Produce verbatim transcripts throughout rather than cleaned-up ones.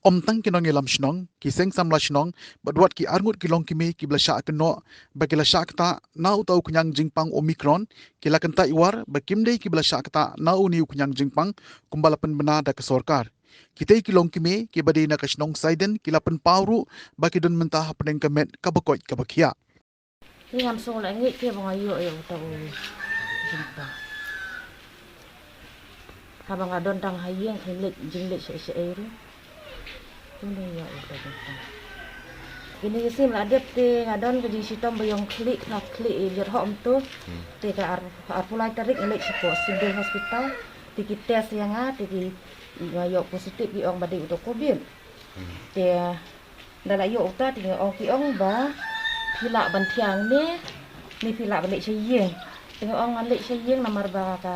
Ym tang ki nongïalam shnong, ki seng samla shnong, bad wat ki arngut ki longkmie kiba la shah kynnoh ba ki la shah ktah na uta u khñiang jingpang Omicron, ki la kyntait war ba kim dei kiba la shah ktah na une u khñiang jingpang kumba la pynbna da ka sorkar. Kitei ki longkmie kiba dei na ka shnong Saiden ki la pynpaw ruh ba ki don mynta hapdeng ka met kaba koit kaba khiah. Te ngam sngew la ngeit te ba nga ïoh ïa uta u jingpang. Haba nga don tang ha ïing, khlem leit jingleit shaei shaei ruh, kumno ïoh ïa uta u jingpang. Kine ki sien la dep te nga don ka jingshitom ba ïong khlieh, ka khlieh ïa jot hok mynta. Te ka ar, arphew lai tarik nga leit shapoh Civil Hospital. Te ki test ïa nga, te ki, nga ïoh positive, ki ong ba dei uta u covid. Te ynda la ïoh uta te nga ong, ki ong ba phi lah ban thiah hangne ne phi lah ban leit sha ïing. Te nga ong ngan leit sha ïing namar ba ka,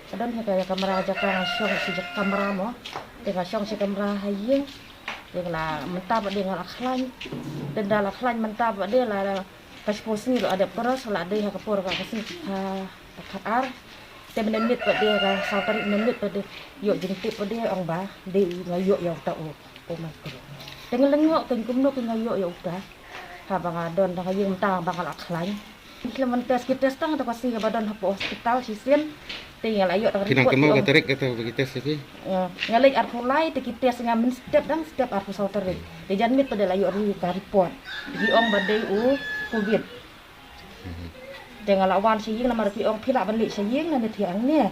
ka don hi ka kamra jaka, nga shong sha kamra mo. Te nga shong sha kamra ha ïing. Te nga la, mynta pat de nga la khlaiñ. Te ynda la khlaiñ mynta pat de la, ka shiphew sngi ruh la dep cross, la dei ha ka por ka, ka sngi ka, ka khatar. Te mynne miet pat de, ka saw tarik mynne miet pat de ïoh jingtip pat de ong ba dei, nga ïoh ïa uta u Omicron. Te nga lyngngoh, te kumno ki nga ïoh ïa uta. Haba nga don tang ha ïing mynta ba nga la khlaiñ. Khlem ban test, ki test tang uta ka sngi kaba don hapoh hospital shisien. Te nga la ïoh tang report. Ki nang kynmaw ka tarik kata ba ki test ïa phi? Nga leit arphew lai te ki test nga mynstep dang step arphew saw tarik. Te janmiet pat de la ïoh ri ka report. Ki ong ba dei u covid. Te nga la wan sha ïing namar ki ong phi lah ban leit sha ïing ne thiah hangne.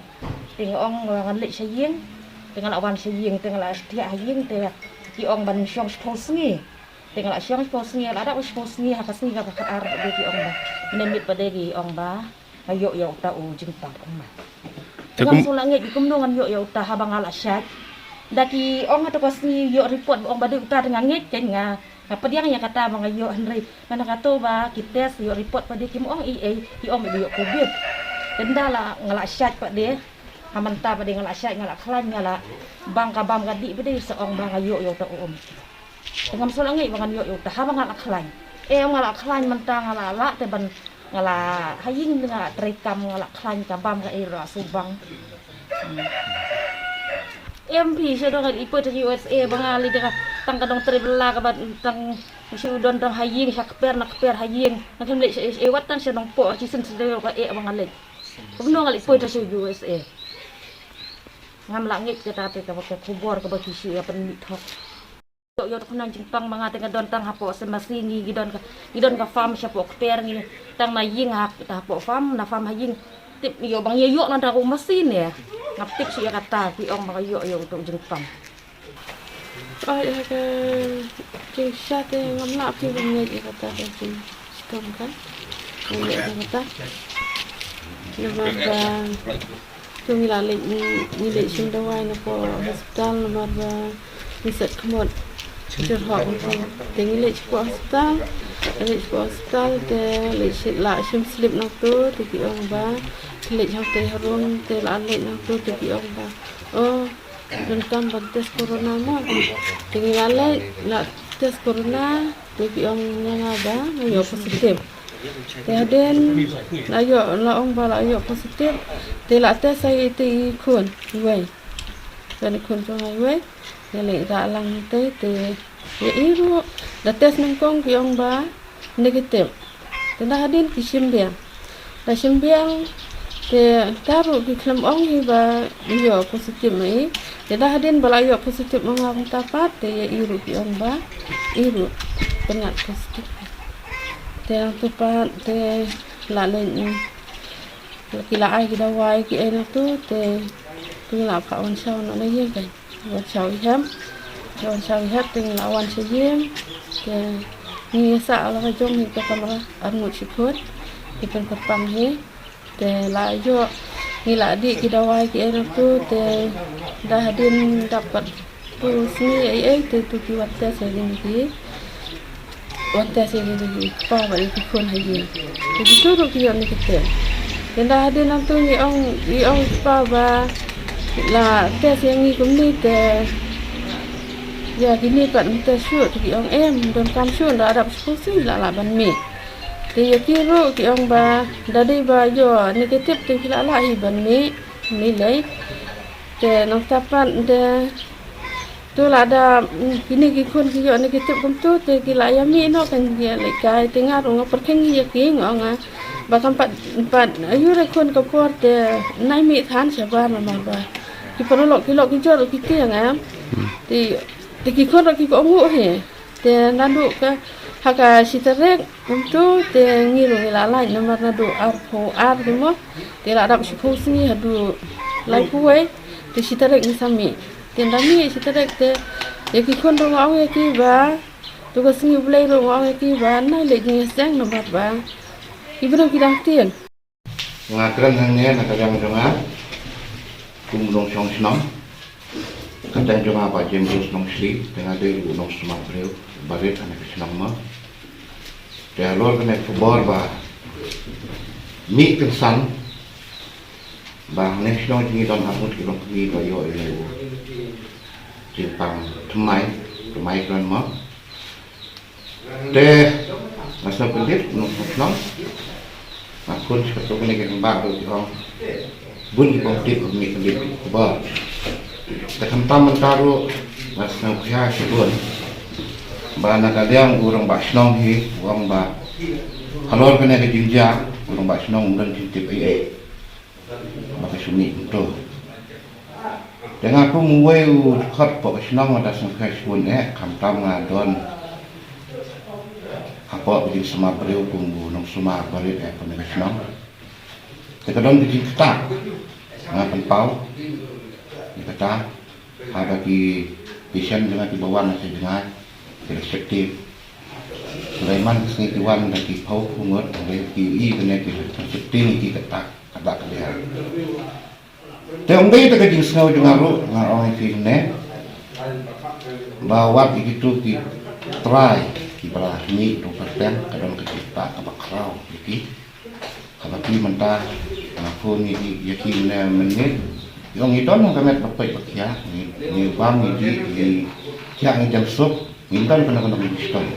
Te nga ong ngan leit sha ïing. Te nga la wan sha ïing, te nga la thiah ha ïing, te ki ong ban shong shiphew sngi. Te nga la shong shiphew sngi, la dap shiphew sngi, ha ka sngi kaba khatar pat de ki ong ba, mynne miet pat de ki ong ba nga ïoh ïa uta u jingpang kumba. Te ngam sngew la ngeit kumno ngan ïoh ïa uta haba nga la shait. Da ki ong ha uta ka sngi ïoh report ba ong ba dei uta, te nga ngeit, te nga, nga pdiang ïa kata ba nga ïoh, hynrei mynta kato ba ki test ïoh report pat de kim ong ei ei, ki ong ba ïoh covid. Te ynda la nga la shait pat de, ha mynta pat de nga la shait, nga la khlaiñ, nga la bam ka bam ka dih pat de sa ong ba nga ïoh ïa uta u Omicron. Te ngam sngew la ngeit ba ngan ïoh ïa uta haba nga la khlaiñ. Em, nga la khlaiñ mynta, nga la lah te ban, nga la ha ïing, nga la trei kam, nga la khlaiñ ka bam ka ei ruh la shu bang. Em phi, sha dong nga leit poi tang U S A ba nga leit da ka, tang ka dong trei bylla kaba tang shu don tang ha ïing, sha kper na kper ha ïing. Nga khlem leit sha, sha, wat tang sha Nongpoh shisien shisien ka eh ba nga leit. Kumno nga leit poi tang sha U S A. Ngam lah ngeit kata te kaba ka khubor kaba ki shu ïa pynmih thok. Ïoh, ïoh, ka khñiang jingpang ma nga te nga don tang hapoh Sem Masi, ngi, ngi don ka, ngi don ka farm shapoh kper, ngi tang na ïing ha, hapoh farm, na farm ha ïing. Tip ïoh ba ngi ïoh nang da u masi ne. Ngam tip shuh ïa kata, ki ong ba nga ïoh ïa uto u jingpang. Oh, ïa ka jingshisha te ngam lah phi ban ngeit ïa kata ka jing. Shitom ka. Ngam ïoh ïa kata. Namar ba to ngi la leit, ngi, ngi leit shim dawai na poh hospital namar ba ngi set khmut. Jur hok ngi te ngi leit shapoh hospital. Leit shapoh hospital te leit shit la shim slip nangto te ki ong ba ki leit ha utei ha rum te la leit nangto te ki ong ba, oh, donkam ban test corona mo. Te ngi la leit la test corona te ki ong ïa nga ba nga ïoh positive. Te hadien la ïoh, la ong ba la ïoh positive te la test ïa itei i khun iwei. Kane i khun jong nga iwei. Nga leit rah lang itei te ïa i ruh la test nyngkong ki ong ba negative. Te da hadien ki shim biang. Da shim biang te da ruh ki khlem ong hi ba ïoh positive ma i. Te da hadien ba la ïoh positive ma nga mynta pat te ïa i ruh ki ong ba i ruh pynngat positive. Te nangtu pat te la leit, ki la ai ki dawai ki ei nangtu te phi la phah wan shaw noh na ïing ka. Wan shaw i hep, wan shaw i hep te ngi la wan sha ïing. Te ngi sah la ka jong hi ka kamra arngut shi phut. Ki pynkyrpang hi te la ïoh, ngi la dih ki dawai ki ei nangtu te da hadien dap pat tu sngi ei ei te tu ki wan test ïa kine ki. Wan test ïa ki kpa bad ïa ki khun ha ïing. Te kito ruh ki ïoh negative. Te da hadien nangtu ngi ong, ngi ong kpa ba la test ïa ngi kumne te ïa kine pat ym test shuh, te ki ong em, donkam shuh, da dap shiphew sngi la lah ban mih. Te ïa ki ruh ki ong ba da dei ba ïoh negative te ki la lah hi ban mih, mih lei. Te nangta pat te To lada kine ki khun ki ïoh ne ki tip kumto te ki la ïa mih noh kan ki ïa lehkai te nga ruh nga pyrkhing ïa ki nga ong ba kam pat pat ayu re khun ka por te nai mih than shabar namar ba ki paralok ki lok ki jor ki tieng em. Te te ki khun ruh ki ko ngu hi. Te naduh ka ha ka shi tarik kumto te ngi ruh ngi la lait namar naduh arphew ar te mo te la dap shiphew sngi haduh laiphew wei te shi tarik ngi sa mih. Te nda mih shi tarik te ïa ki khun ruh nga ong ïa ki ba tu ka sngi Blei ruh nga ong ïa ki ba nai leh jingïaseng namar ba ki briew ki dang tieng. Nga kren hangne na ka liang jong nga kum u nongshong shnong. Ka kyrteng jong nga Bah James Nongshli, te nga dei u nongsumar briew barit ha kane ka shnong mo. Te halor kane ka khubor ba mih kynsan ba hangne shnong jong ngi don arngut ki longkmie ba ïoh ïa u jingpang thymmai, thymmai kren mo. Te nga sngewkyndit nongshong shnong. Nga khun sha kato kane ka rangbah ruh ki ong bun ki bym tip, bym mih kyndit ki khubor. Te khamtam mynta ruh nga sngewkhia shibun ba na ka liang u rangbah shnong hi u ong ba halor kane ka jingjia u rangbah shnong um don jingtip ei ei. Ba ka shu mih kumto. Te nga kum uwei u dkhot hapoh ka shnong nga da sngewkhia shibun eh, khamtam nga don hapoh ka jingsumar briew kum u nongsumar barit eh hapoh kane ka shnong. Te ka don ka jingktah, nga pynpaw ïa kata ha ba ki patient jong nga kiba wan na sha jngai ki la safety. Sulaiman ki sngi ki wan da ki phew phew ngut, hynrei ki ïohi kane ki la safety ngi ki kata kata ka liang. Te ym dei te ka jingsngew jong nga ruh nga ong ïa phi ne ba wat ïa kito ki trai kiba la mih ruh kyrteng ka don ka jingktah kaba khraw ïa ki. Haba ki mynta nga phone ïa ki, ïa ki mynne mynne. Ïoh ngi don ka met ba peit ba khiah, ngi, ngi bam ngi dih, ngi khiah ngi jem suk, ngi don kano kano ka jingshitoi.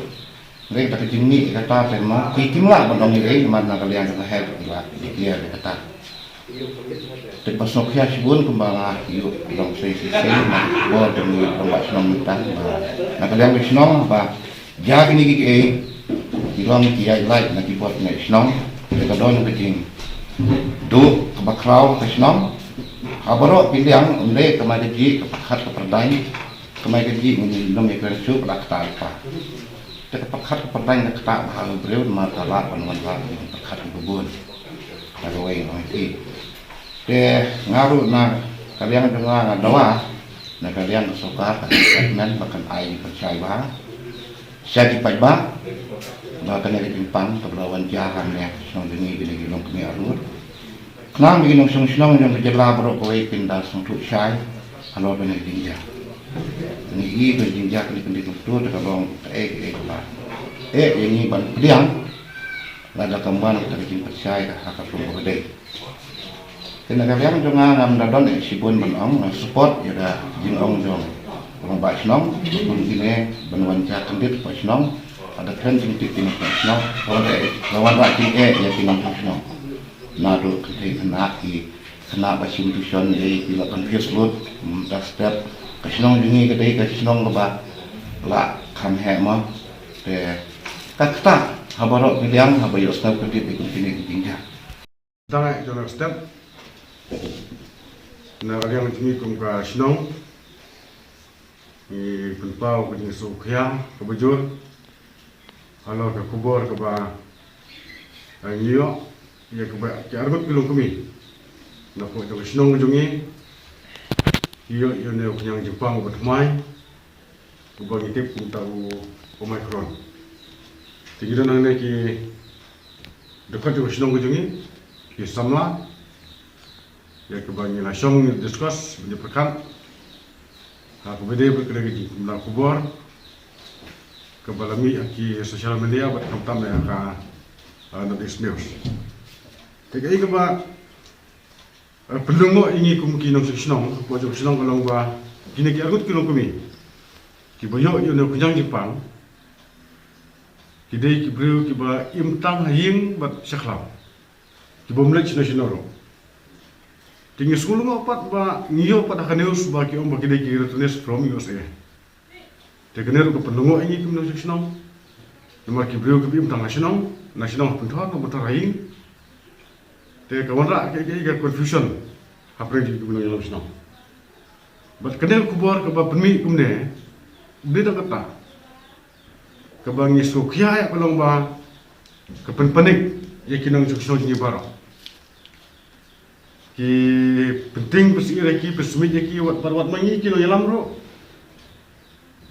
Hynrei kata ka jingmih kata te mo ki kim lah ban ong ïa ei namar na ka liang jong ka health ki la declare ïa kata. Te ba sngewkhia shibun kumba nga ïoh long sei sei sei na bor jong ngi long ba shnong mynta ba na ka liang ka shnong ba Ïa kine kiei ki long ki ïaid lait na ki bor ne shnong, te ka don ka jingduh kaba khraw ka shnong. Ha baroh ki liang, ym dei ka mai ka jih ka pyrkhat ka pyrdaiñ, ka mai ka jih ngi nym ïa kren shuh ka da kata lypa. Te ka pyrkhat ka pyrdaiñ ka kata ba ha u briew namar ka lah ban wanrah ka jingpyrkhat kaba bun. Ka rwai ngi ong ïa ki. Te nga ruh na ka liang jong nga nga dawa na ka liang ka sorkar ka department ba kan ai pynshai bha sha ki paidbah ba kane ka jingpang kaba la wan jia hangne shnong jong ngi kine ki longkmie arngut. Khnang ba ki nongshong shnong jong ka jylla baroh kawei kin da sngewthuh shai halor kane ka jingjia. Ngi i ka jingjia kane ka dei kumto te ka long kaei kaei kaba eh ïa ngi ban pdiang lada kam wan kata ka jingpynshai ha ka shnong kaba dei. Te na ka liang jong nga ngam da don eh shibun ban ong, nga support ïa ka jingong jong u rangbah shnong, bun kine ban wan jia kyndit hapoh shnong, lada kren jingtip kine hapoh shnong, ka wan da, ka wan da jingeh ïa ki nongshong shnong. Naduh kynthei khynnah ki khynnah ba shim tuition ïa ki la confuse lut, mynta step ka shnong jong ngi ka dei ka shnong kaba la kham heh mo. Te ka kata ha baroh ki liang haba ïohsngew kyndit ïa kine ki jingjia. Tang eh jong ka step na ka liang jong ngi kum ka shnong ngi pynpaw ka jingsngewkhia kaba jur halor ka khubor kaba ngi ïoh ïa kaba ki arngut ki longkmie na pdeng jong ka shnong jong ngi ki ïoh ïa une u khñiang jingpang uba thymmai uba ngi tip kum uta u Omicron. Te ngi don hangne ki dkhot jong ka shnong ka jong ngi, ki samla ïa kaba ngi la shong ngi discuss, ngi pyrkhat ha kaba dei bad ka dei ka jingkynmaw khubor kaba la mih ha ki social media bad khamtam ïa ka, ah, North East News. Te kaei kaba pynlong noh ïa ngi kum ki nongshong shnong, hapoh jong ka shnong ka long ba kine ki arngut ki longkmie kiba ïoh ïa une u khñiang jingpang ki dei ki briew kiba im tang ha ïing bad sha khlaw, kiba ym leit shano shano ruh. Te ngi sngewlyngngoh pat ba ngi ïoh pat ha ka news ba ki ong ba ki dei ki returnees from U S A. Te kane ruh ka pynlyngngoh ïa ngi kum nongshong shnong. Namar ki briew ki bym tang na shnong, na shnong ha pynthor, na pynthor ha ïing. Te ka wanrah ka, ka, ka confusion hapdeng jong ki kum nongïalam shnong. Bad kane ka khubor kaba pynmih kumne, dei da kata kaba ngi sngewkhia ïa ka long ba ka pynpanik ïa ki nongshong shnong jong ngi baroh. Ki pynting pynsyier ïa ki, pynsmit ïa ki, wat, wat, wat ma ngi ki nongïalam ruh.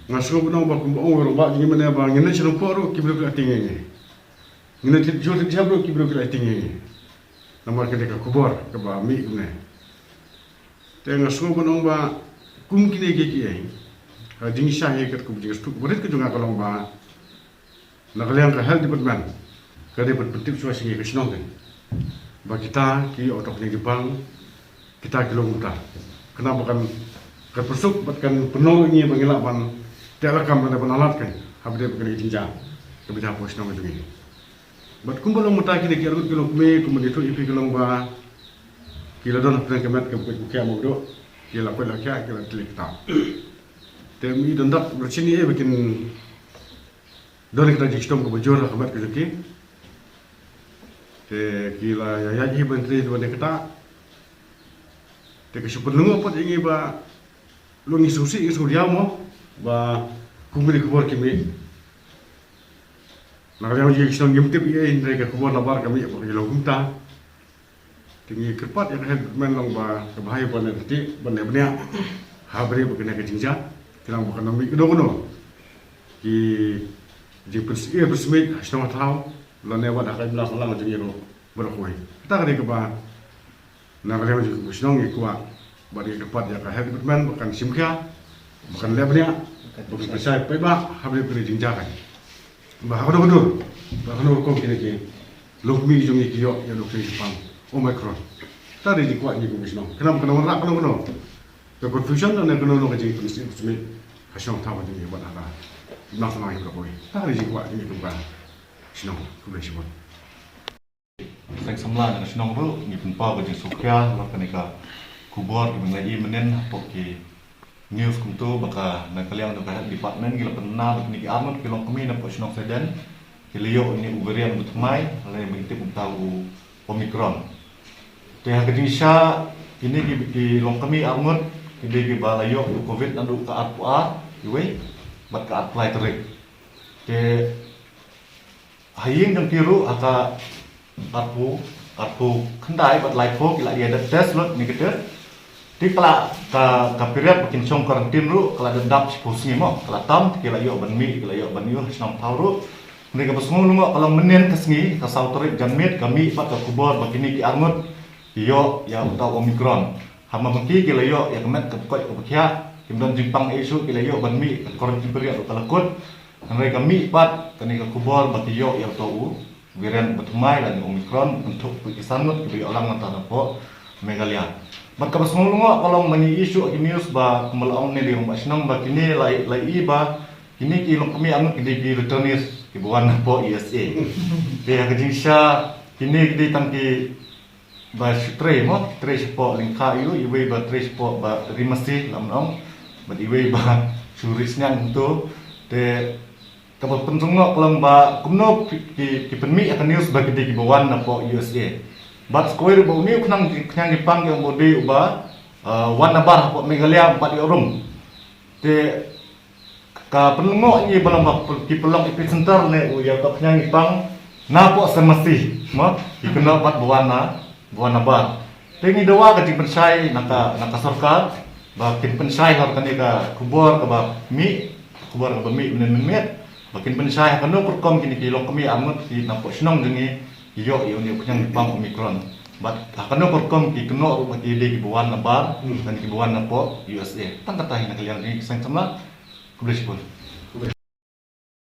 Nga sngew ban ong ba kumba ong u rangbah jong ngi mynne ba ngin leit sha Nongpoh ruh ki briew ki la tieng ïa ngi. Ngin leit thied jhur thied jhep ruh ki briew ki la tieng ïa ngi. Namar kane ka khubor kaba mih kumne. Te nga sngew ban ong ba kum kine kiei kiei, ha jingshisha hi katkum jingsuk barit ka jong nga ka long ba na ka liang ka health department ka dei ban pyntip shuwa sha ngi ka shnong kan, ba kita ki ïoh tok ne ki pang, kita ki long kumta. Khnang ba kan, kan pynsuk bad kan pynlong ïa ngi ba ngi lah ban teh lakam lane ban alat kan ha ba dei ba kane ka jingjia ka bit hapoh shnong jong ngi. Bad kumba long mynta kine ki arngut ki longkmie, kumba ngi ïathuh ïa phi ka long ba ki la don hapdeng ka met kaba koit ba khiah, mawduh ki la koit la khiah, ki la tylli ktah. Te ym don dak ba shisha eh ba kin don kita jingshitom kaba jur ha ka met ka jong ki. Te ki la ïaid hi ban trei ban ïa kata. Te ka shu pynlyngngoh pat ïa ngi ba long ngi sngewsih ngi sngewdiaw mo ba kum kine ki khubor ki mih. Na ka liang jong ngi ki shnong ngim tip ei ei, hynrei ka khubor nabar ka mih ba ka long kumta. Te ngi kyrpad ïa ka health department long ba kaba hap ban leh kti ban leh bniah ha ba dei ba kane ka jingjia, khnang ba kan ym mih kano kano ki jingpynsyier pynsmit ha shnong ha thaw lane wat ha ka imlang sahlang jong ngi ruh baroh kawei. Kata ka dei kaba na ka liang jong ka shnong ngi kwah bad ngi kyrpad ïa ka health department ba kan shim khia, ba kan leh bniah, ba kan pynshai paidbah ha ba dei ba kane ka jingjia kan. Ba ha kano kano, ba ha kano rukom kine ki longkmie jong ngi ki ïoh ïa u kine ki pang Omicron. Kata dei jingkwah jong ngi kum ka shnong. Khnang ba kan ym wanrah kano kano ka confusion lane kano kano ka jingpynsmit ha shnong thaw jong ngi bad ha ka imlang sahlang baroh kawei. Kata dei jingkwah jong ngi kum ka shnong. Khublei shibun. Seng samla na ka shnong ruh ngi pynpaw ka jingsngewkhia halor kane ka khubor kaba ngi la ïohi mynnin hapoh ki news kumto ba ka na ka liang jong ka health department ki la pynbna ba kine ki arngut ki longkmie na poh shnong Saiden ki la ïoh ïa une u variant ba thymmai lane ba ngi tip kumta u Omicron. Te ha ka jingshisha kine ki, ki longkmie arngut ki dei kiba la ïoh u covid naduh ka arphew ar iwei bad ka arphew lai tarik. Te ha ïing jong ki ruh ha ka arphew, arphew khyndai bad laiphew ki la ïa da test lut negative. Te ka la ka, ka period ba kin shong quarantine ruh ka la dep dap shiphew sngi mo, ka la tam te ki la ïoh ban mih, ki la ïoh ban ïoh shnong thaw ruh. Hynrei kaba sngew lyngngoh ka long mynnin ka sngi ka saw tarik janmiet ka mih pat ka khubor ba kine ki arngut ki ïoh ïa uta u Omicron. Ha ma ba ki ki la ïoh ïa ka met kaba koit kaba khiah, kim don jingpang ei shuh, ki la ïoh ban mih ka quarantine period ruh ka la kut. Hynrei ka mih pat kane ka khubor ba ki ïoh ïa uta u variant ba thymmai lane Omicron, kynthup ki san ngut kiba ïoh lang mynta napoh Meghalaya. Bad kaba sngew lyngngoh ka long ba ngi ïohi shuh ha ki news ba kumba la ong ne dei rangbah shnong ba kine la, la ïohi ba kine ki longkmie arngut ki dei ki returnees kiba wan napoh U S A. Te ha ka jingshisha kine ki dei tang ki ba shu trei mo, trei shapoh lyngkha ïa u, iwei ba trei shapoh ba ri masi lam nong, bad iwei ba shu ri sniang kumto. Te kaba pynlyngngoh ka long ba kumno ki, ki, ki pynmih ïa ka news ba ki dei kiba wan napoh U S A. Bad sa kawei ruh ba une u khñiang, khñiang jingpang ki ong ba u dei uba, uh, wan nabar hapoh Meghalaya bad ïoh rum. Te ka pynlyngngoh ïa ngi ba long ba ki pynlong epicenter ne u ïa ka khñiang jingpang napoh Sem Masi mo, ki kynnoh pat ba wan na, ba wan nabar. Te ngi dawa ka jingpynshai na ka, na ka sorkar ba kin pynshai halor kane ka khubor kaba mih, khubor kaba mih mynnin mynmiet, ba kin pynshai ha kano ka rukom kine ki longkmie arngut ki napoh shnong jong ngi ki ïoh ïa une u khñiang jingpang Omicron. Bad ha kano ka rukom ki kynnoh ruh ba ki dei kiba wan nabar, hmm, lane kiba wan napoh U S A. Tang kata hi na ka liang jong ngi ki seng samla. Khublei shibun.